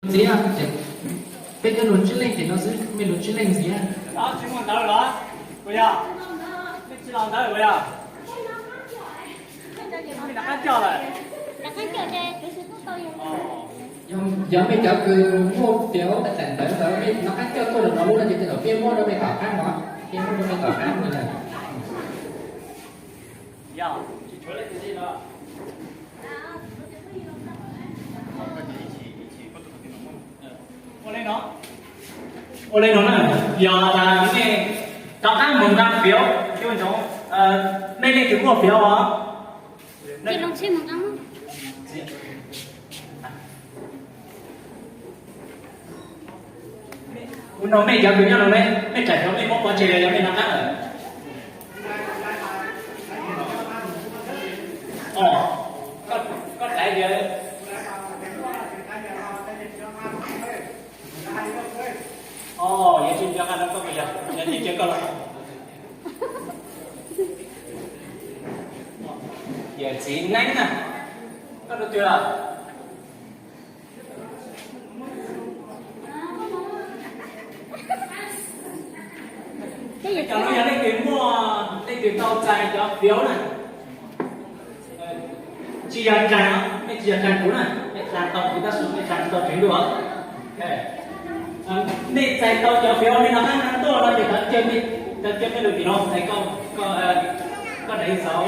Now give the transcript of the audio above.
Ntxiv, peb cov lus tswb leej ces no xwb, mej lus tswb leej ntxiv. Tsis muaj ntawv los? Puas yog? Mej tsis los ntawv puas yog? Mej rov qab coj lawm. Yog mej cov kws muaj fiav tas ntawv ntawd mej rov qab coj tuaj lwm no lub no ces tej zaum peb muab rau mej tom qab no, peb muab rau mej tom qab no. Ua li no na, yog tas nej rov qab mus nqa fiav, mej leej twg muaj fiav os? Ua no mej cov kws nyob no, mej tsaim fiav mej muab pov tseg los yog mej nqa qab lawm? Koj tsav tias, o, yog tsis nco qab no koj puas yog, yog tsis nco koj los. Yawm txiv Neeb na, koj tus twg? Cov no yog leej twg muaj, leej twg tau txais cov fiav na. Tsis yog Tsag, mej tsis yog Tsag kuv na, mej Tsag tau kuv tab sis mej Tsag tsis tau tswv ntua. Nej txais tau cov fiav mej nqa qab no tuaj no ces tau caw mej lus tim no, koj, koj daim xauv